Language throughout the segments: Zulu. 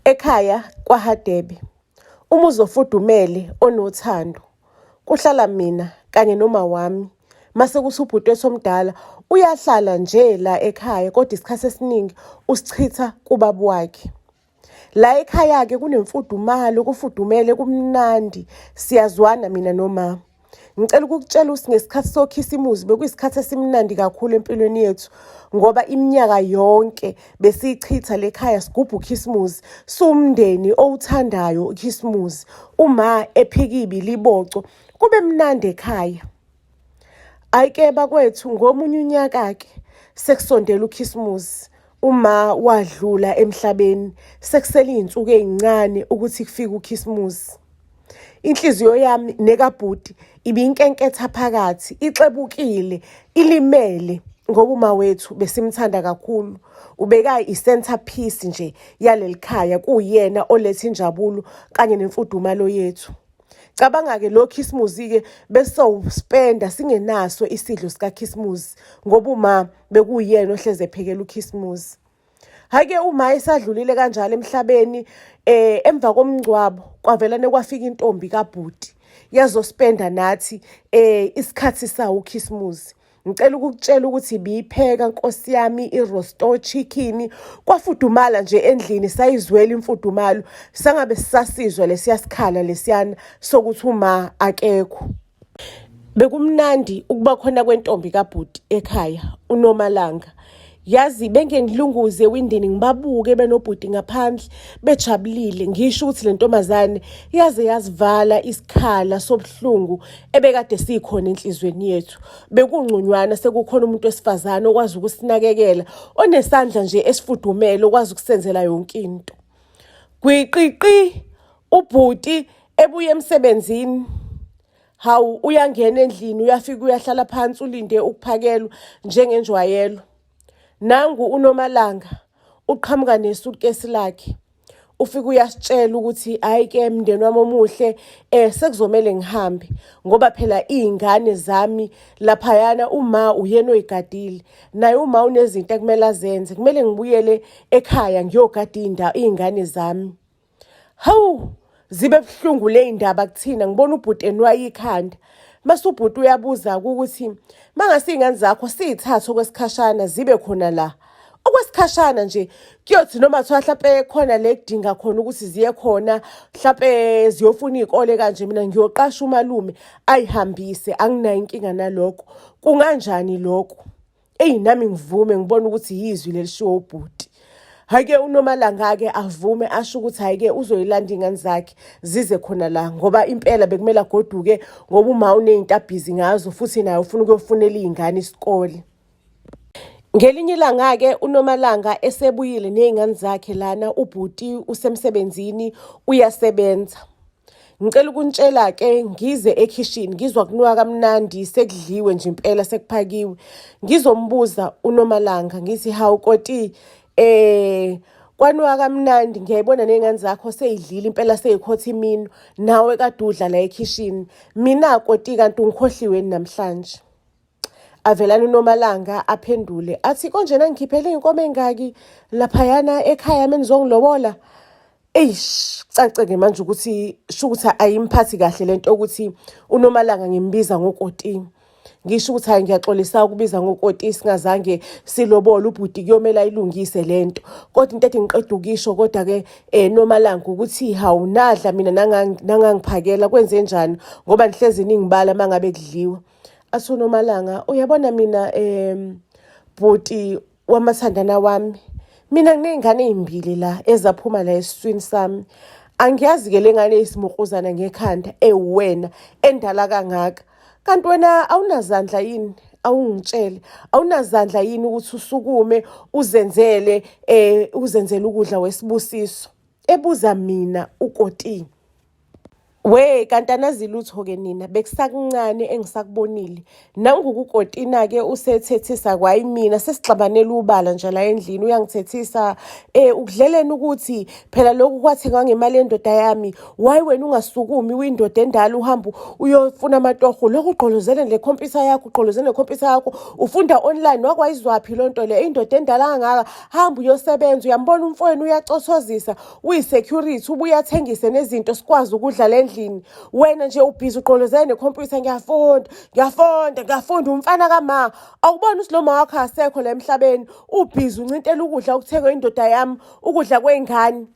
Ekhaya kwaHadebe, umuzi ofudumele onothando, kuhlala mina kanye noma wami. Mase kuthi ubhuti wethu omdala uyahlala nje la ekhaya kodwa isikhathi esiningi usichitha kubaba wakhe. La ekhaya-ke kunemfudumalo, kufudumele, kumnandi, siyazwana mina noma. Ngicela ukukutshela ukuthi ngesikhathi sokhisimuzi bekuyisikhathi esimnandi kakhulu empilweni yethu ngoba iminyaka yonke besiyichitha lekhaya sigubha ukhisimuzi siwumndeni owuthandayo ukhisimuzi uma ephika ibiliboco kube mnandi ekhaya. Hhayi-ke bakwethu ngomunye unyaka-ke sekusondele ukhisimuzi uma wadlula emhlabeni sekusele iy'nsuku ey'ncane ukuthi kufike ukhisimuzi. Inhliziyo yami nekabhuti ibinkenketha phakathi, ixebukile, ilimele ngoba uma wethu besimthanda kakhulu. Ubeka i-centre piece nje yaleli khaya kuwuyena oletha injabulo kanye nemfudumalo yethu. Cabanga-ke lo Khisimusi-ke besowuspenda singenaso isidlo sikaKhisimusi ngoba uma bekuwuyena ohleze ephekela uKhisimusi. Hhayi-ke uma esadlulile kanjalo emhlabeni emva komngcwabo kwavelane kwafika intombi kabhuti yazospenda nathi isikhathi sawo uKhisimusi. Ngicela ukukutshela ukuthi ibiyipheka nkosi yami i-rosto chicken kwafudumala nje endlini sayizwela imfudumalo sangabe sisasizwa lesiya sikhala lesiyana sokuthi uma akekho. Bekumnandi ukuba khona kwentombi kabhuti ekhaya uNomalanga. Yazi bengike ngilunguze ewindini ngibabuke benobhuti ngaphandle bejabulile ngisho ukuthi le ntombazane yaze yazivala isikhala sobuhlungu ebekade sikhona enhlizweni yethu. Bekungconywana sekukhona umuntu wesifazane okwazi ukusinakekela onesandla nje esifudumele okwazi ukusenzela yonke into. Gwiqiqi ubhuti ebuye emsebenzini. Hawu uyangena endlini uyafika uyahlala phansi ulinde ukuphakelwa njengenjwayelo. Nangu uNomalanga uqhamuka nesutkesi lakhe. Ufike uyasitshela ukuthi hhayi ke mndeni wami omuhle sekuzomele ngihambe ngoba phela iy'ngane zami laphayana uma uyena oyigadile naye uma unezinto ekumele azenze kumele ngibuyele ekhaya ngiyogada iy'ngane zami. Hawu zibe buhlungu le ndaba kuthina ngibona ubhuti enwaya ikhanda. Mase ubhuti uyabuza ukuthi mangase iy'ngane zakho siy'thathe okwesikhashana zibe khona la. Okwesikhashana nje kuyothi noma kuthiwa hlampe khona le kudinga khona ukuthi ziye khona hlampe ziyofuna iy'kole kanje mina ngiyoqasha umalume ayihambise anginayo inkinga nalokho. Kunganjani lokho? Eyi nami ngivume ngibona ukuthi yizwi lelishiwo ubhuti. Hhayi-ke uNomalanga-ke avume asho ukuthi hhayi-ke uzoyilanda iy'ngane zakhe zize khona la ngoba impela bekumele agoduke ngoba uma uney'nto abhizi ngazo futhi naye ufuna ukuyofunela iy'ngane isikole. Ngelinye ilanga-ke uNomalanga esebuyile ney'ngane zakhe lana ubhuti usemsebenzini uyasebenza. Ngicela ukunitshela-ke ngize ekhishini ngizwa kunuka kamnandi sekudliwe nje impela sekuphakiwe. Ngizombuza uNomalanga ngithi hawu koti kwanuka kamnandi ngiyayibona ney'ngane zakho seyidlile impela seyikhotha imino nawe kade udla la ekhishini. Mina koti kanti ungikhohliweni namhlanje? Avelane uNomalanga aphendule athi konje nangikhiphele iy'nkomo ey'ngaki laphayana ekhaya menizongilobola. Eish cace-ke manje ukuthi sho ukuthi ayimphathi kahle le nto yokuthi uNomalanga ngimbiza ngokoti. Ngisho ukuthi hhayi ngiyaxolisa ukubiza ngokoti singazange silobole ubhuti kuyomele ayilungise le nto. Kodwa into ethi ngiqeda ukuyisho kodwa-ke Nomalanga ukuthi hawu nadla mina nangangiphakela kwenzenjani ngoba nihlezi ningibala uma ngabe kudliwa. Athi uNomalanga uyabona mina bhuti wamathandana wami mina nginey'ngane ey'mbili la ezaphuma la esiswini sami angiyazi-ke le ngane eyisimukruzana ngekhanda ewuwena endala kangaka kanti wena awunazandla yini awungitshele awunazandla yini ukuthi usukume uzenzele uzenzele ukudla wesibusiso ebuza mina ukotini. We kanti anazi lutho-ke nina bekusakuncane engisakubonile nangukukotina-ke usethethisa kwayimina sesixabanela ubala nje la endlini uyangithethisa um ukudleleni ukuthi phela lokhu kwathengwa ngemali yendoda yami why wena ungasukumi uyindoda endala uhambe uyofuna amatoho lokhu ugqolozele le khompyutha yakho ugqolozele nekhompyutha yakho ufunda online wakwayizwaphi loo nto leyo indoda endala kangaka hamba uyosebenza uyambona umfowenu uyacothozisa uyi-security ubuye athengise nezinto sikwazi ukudla endlini wena nje ubhizi ugqolozele nekhompyutha ngiyafunda ngiyafunda ngiyafunda umfana kama awuboni ukuthi lo ma wakho asekho la emhlabeni ubhizi uncintela ukudla okuthengwe indoda yami ukudla kwey'ngane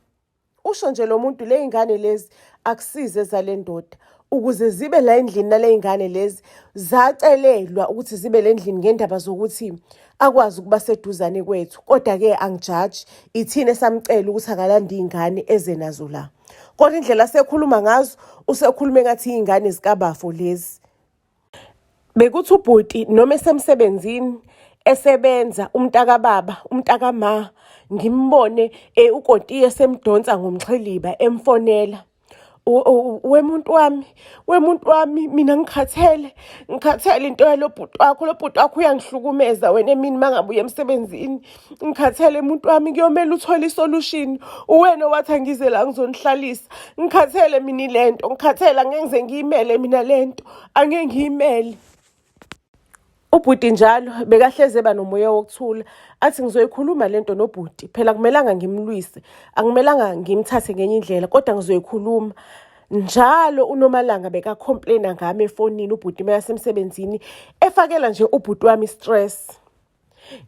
usho nje lo muntu le y'ngane lezi akusize zale ndoda ukuze zibe la endlini nale y'ngane lezi zacelelwa ukuthi zibe le ndlini ngendaba zokuthi akwazi ukuba seduzane kwethu kodwa-ke angijaji ithina esamcela ukuthi akalande iy'ngane eze nazo la kodwa indlela asekhuluma ngazo usekhulume ngathi iy'ngane zikabafo lezi bekuthi ubhuti noma esemsebenzini esebenza umntakababa umntakama ngimbone um ukotiye semdonsa ngomxhiliba emfonela wemuntu wami wemuntu wami mina ngikhathele ngikhathele into yalo bhuti wakho lo bhuti wakho uyangihlukumeza wena emini uma ngabe uya emsebenzini ngikhathele muntu wami kuyomele uthole isolution uwena owathi angize la ngizonihlalisa ngikhathele mina ilento ngikhathele angeke ngize ngiyimele mina lento angeke ngiyimele Ubhuti njalo bekahlezi eba nomoya wokuthula athi ngizoyikhuluma lento nobhuti phela akumelanga ngimlwise akumelanga ngimthathe ngenye indlela kodwa ngizoyikhuluma njalo uNomalanga bekacomplaina ngami efonini ubhuti mekasemsebenzini efakela nje ubhuti wami stress.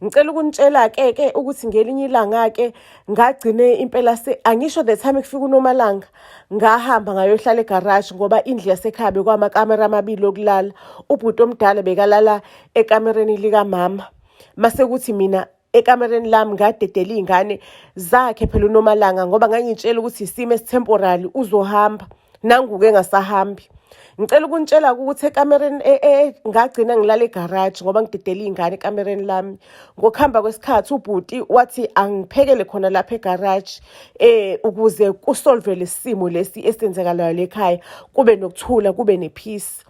Ngicela ukunitshela-ke ke ukuthi ngelinye ilanga-ke ngagcine impela se angisho the time kufika uNomalanga ngahamba ngayohlala egaraji ngoba indlu yasekhaya bekwamakamera amabili okulala ubhuti omdala bekalala ekamereni likamama mase kuthi mina ekamereni lami ngadedela iy'ngane zakhe phela uNomalanga ngoba ngangitshela ukuthi isimo esitemporary uzohamba nangu-ke engasahambi ngicela ukunitshela ukuthi ekamereni e, e, ngagcina ngilala egaraji ngoba ngidedela iy'ngane ekamereni lami ngokuhamba kwesikhathi ubhuti wathi angiphekele khona lapha egaraji um ukuze kusolve lesi simo lesi esenzekalayo lekhaya kube nokuthula kube nepeace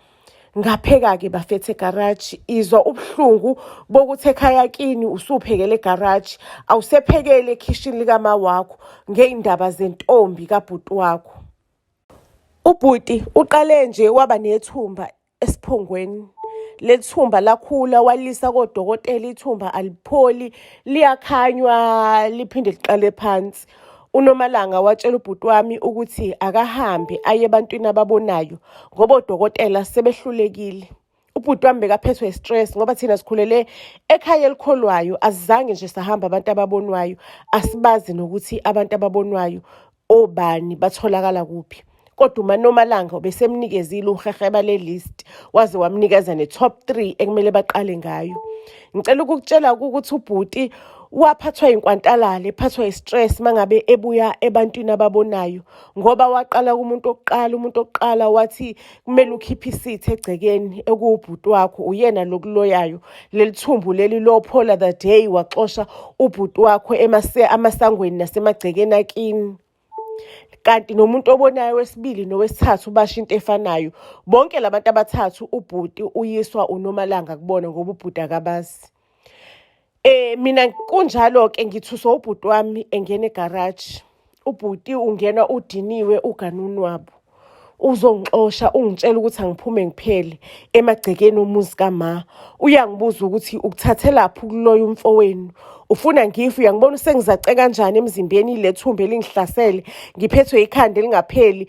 ngapheka-ke bafethu egaraji izwa ubuhlungu bokuthi ekhaya kini usuphekele egaraji awusephekele ekhishini likama wakho ngey'ndaba zentombi kabhuti wakho ubhuti uqale nje waba nethumba esiphongweni lethumba lakhula walisa kodokotela ithumba alipholi liyakhanywa liphinde liqale phansi uNomalanga watshela ubhuti wami ukuthi akahambe aye ebantwini ababonayo ngoba odokotela sebehlulekile. Ubhuti wami bekaphethwe stress ngoba thina sikhulele ekhaya elikholwayo asizange nje sahamba abantu ababonwayo asibazi nokuthi abantu ababonwayo obani batholakala kuphi kodwa uManomalanga ubesemnikezile uheheba le-list waze wamnikeza ne-top 3 ekumele baqale ngayo ngicela ukukutshela ukuthi ubhuti waphathwa inkwantalala ephathwa i-stress mangabe ebuya ebantwini ababonayo ngoba waqala kumuntu wokuqala umuntu wokuqala wathi kumele ukhiphe isitha egcekeni ekuwubhuti wakho uyena lokuloyayo leli thumbu leli lophola the day waxosha ubhuti wakho amasangweni nasemagcekeni akini kanti nomuntu obonayo wesibili nowesithathu basho into efanayo bonke labantu abathathu ubhuti uyiswa uNomalanga kubona ngoba ubhuti akabazi mina kunjalo-ke ngithuswa ubhuti wami engena egaraji ubhuti ungena udiniwe uganunwabo uzongixosha ungitshela ukuthi angiphume ngiphele emagcekeni omuzi kama uyangibuza ukuthi ukuthathelaphi ukuloya umfowenu ufuna ngife uyangibona usengizace kanjani emzimbeni ile thumba elingihlasele ngiphethwe ikhanda elingapheli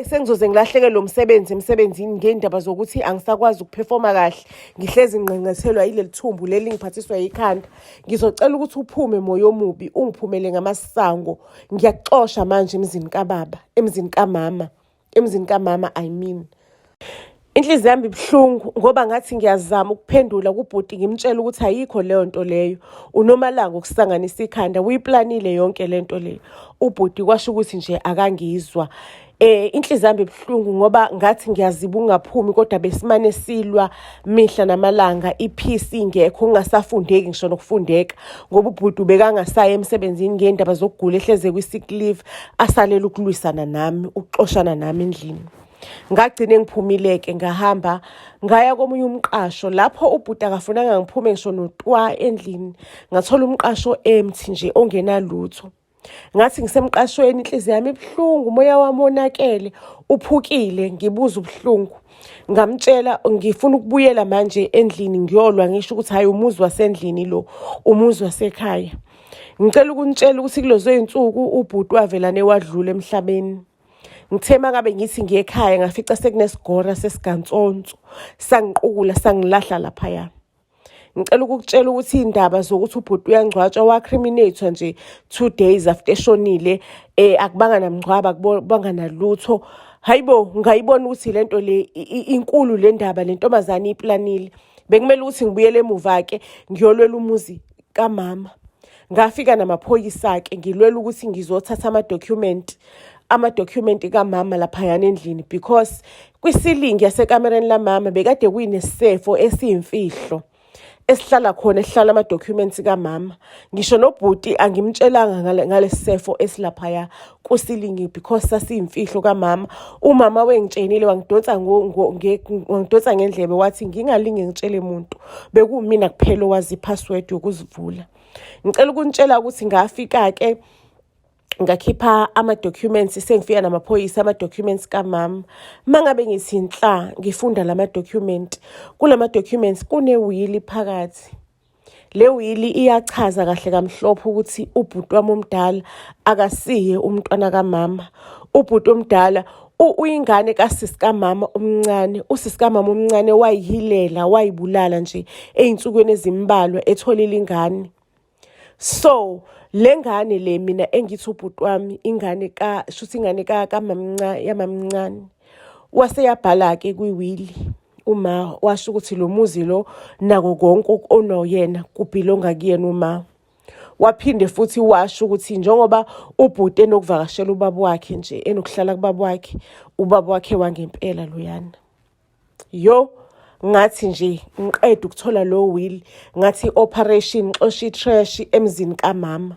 sengizoze ngilahlekelwe umsebenzi emsebenzini ngey'ndaba zokuthi angisakwazi ukuphefoma kahle ngihlezi ngqenqethelwa yileli thumbu leli ngiphathiswa yikhanda ngizocela ukuthi uphume moya omubi ungiphumele ngamasango ngiyakuxosha manje emzini kababa emzini kamama emzini kamama i mean inhliziyo yami ibuhlungu ngoba ngathi ngiyazama ukuphendula kubhuti ngimtshela ukuthi ayikho leyo nto leyo uNomalanga ukusanganisa ikhanda uyiplanile yonke le nto leyo ubhuti kwasho ukuthi nje akangizwa inhliziyo yami ibuhlungu ngoba ngathi ngiyaziba ungaphumi kodwa besimane silwa mihla namalanga ipeace ingekho kungasafundeki ngisho nokufundeka ngoba ubhuti ubekangasayi emsebenzini ngendaba zokugula ehleze kwi-sick leave asalela ukulwisana nami ukuxoshana nami endlini. Ngagcine ngiphumile-ke ngahamba ngaya komunye umqasho lapho ubhuti akafunanga ngiphume ngisho notwa endlini. Ngathola umqasho empty nje ongenalutho. Ngathi ngisemqashweni inhliziyo yami ibuhlungu, umoya wami wonakele, uphukile, ngibuza ubuhlungu. Ngamtshela ngifuna ukubuyela manje endlini ngiyolwa ngisho ukuthi hhayi umuzi wasendlini lo, umuzi wasekhaya. Ngicela ukunitshela ukuthi kulezo iy'nsuku ubhuti wavelane wadlula emhlabeni. Ngithe uma ngabe ngithi ngiye ekhaya ngafica sekunesigora sesigansonso sangiqukula sangilahla laphaya. Ngicela ukukutshela ukuthi iy'ndaba zokuthi ubhuti uyangcwatshwa wa-criminate-wa nje 2 days after eshonile akubanga namngcwabo akubanga nalutho. Hayi bo, ngayibona ukuthi le nto le inkulu le ndaba le ntombazane iyiplanile. Bekumele ukuthi ngibuyele emuva-ke ngiyolwela umuzi kamama. Ngafika namaphoyisa-ke ngilwela ukuthi ngizothatha ama-document kamama laphayana endlini because kwisilingi yasekamereni lamama bekade kuyinesefo esiyimfihlo esihlala khona esihlala ama-documents kamama. Ngisho nobhuti angimtshelanga ngalesi sefo esilaphaya kusilingi because sasiyimfihlo kamama. Umama wengitshenile wangidonsa ngendlebe wathi ngingalinge ngitshele muntu. Bekuwumina kuphela owazi i-password yokuzivula. Ngicela ukunitshela ukuthi ngafika-ke ngakhipha ama-documents sengifika namaphoyisa ama-documents kamama. Uma ngabe ngithi nhla ngifunda lama-document, kulama-documents kune-will phakathi. Le will iyachaza kahle kamhlophe ukuthi ubhuti wami omdala akasiye umntwana kamama. Ubhuti omdala uyingane kasisi kamama omncane. Usisi kamama omncane wayihilela wayibulala nje ey'nsukwini ezimbalwa etholile ingane. So le ngane le mina engithi ubhuti wami ingane ka shuthi ingane ka kamamncane yamamncane waseyabhala-ke kwi-will uma washo ukuthi lo muzi lo nako konke onoyena ku-belonga kuyena uma. Waphinde futhi washo ukuthi njengoba ubhuti enokuvakashela ubaba wakhe nje enokuhlala kubaba wakhe, ubaba wakhe wangempela loyana. Yo, ngathi nje ngiqeda ukuthola lo will ngathi operation xosha i-trash emzini kamama.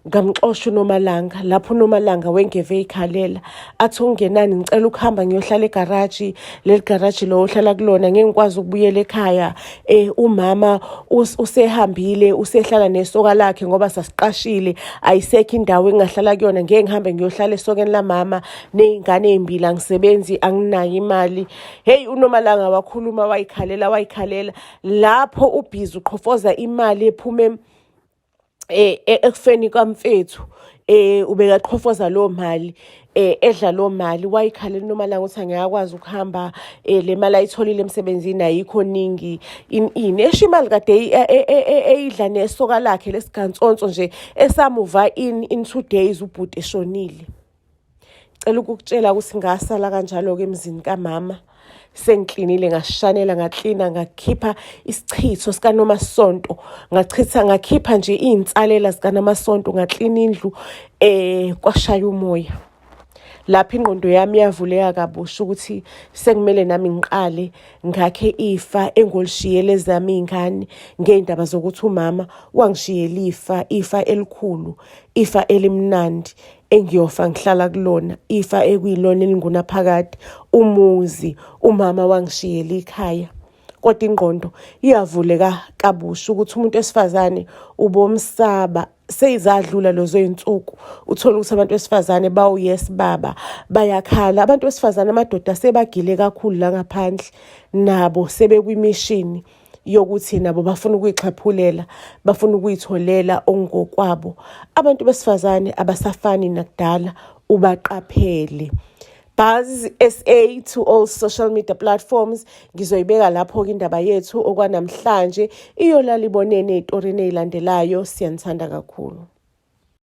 Ngamxosha uNomalanga lapho uNomalanga wengeve eyikhalela athi ungenani ngicela ukuhamba ngiyohlala egaraji leli garaji lo ohlala kulona ngeke ngikwazi ukubuyela ekhaya umama usehambile usehlala nesoka lakhe ngoba sasiqashile ayisekho indawo engingahlala kuyona ngeke ngihambe ngiyohlala esokeni lamama ney'ngane ey'mbili angisebenzi anginayo imali. Hey uNomalanga wakhuluma wayikhalela wayikhalela lapho ubhizi uqhofoza imali ephume ekufeni kamfethu ubekaqhofoza leyo mali edla leyo mali wayikhalela uNomalanga ukuthi angeke akwazi ukuhamba le mali ayitholile emsebenzini ayikho ningi ini ini esho imali kade eyidla nesoka lakhe lesigansonso nje esamuva in 2 days ubhuti eshonile. Cela ukukutshela ukuthi ngasala kanjalo-ke emzini kamama sengiklinile ngashanela ngaklina ngakhipha isichitho sikanomasonto ngachitha ngakhipha nje iy'nsalela zikanomasonto ngaklina indlu kwashaya umoya. Lapho ingqondo yami yavuleka kabusha ukuthi sekumele nami ngiqale ngakhe ifa engolishiyele ezami iy'ngane ngey'ndaba zokuthi umama wangishiyela ifa, ifa elikhulu, ifa elimnandi engiyofa ngihlala kulona, ifa ekuyilona elingunaphakade, umuzi umama wangishiyela ikhaya. Kodwa ingqondo iyavuleka kabusha ukuthi umuntu wesifazane ubomsaba seyizadlula lezo y'nsuku uthole ukuthi abantu besifazane bawu-yes baba bayakhala. Abantu besifazane amadoda sebagile kakhulu la ngaphandle nabo sebekwimishini yokuthi nabo bafuna ukuyixhaphulela bafuna ukuyitholela okungokwabo. Abantu besifazane abasafani nakudala ubaqaphele. Buzz SA to all social media platforms. Ngizoyibeka lapho-ke indaba yethu okwanamhlanje iyolala ibonene ey'torini ey'landelayo. Siyanithanda kakhulu.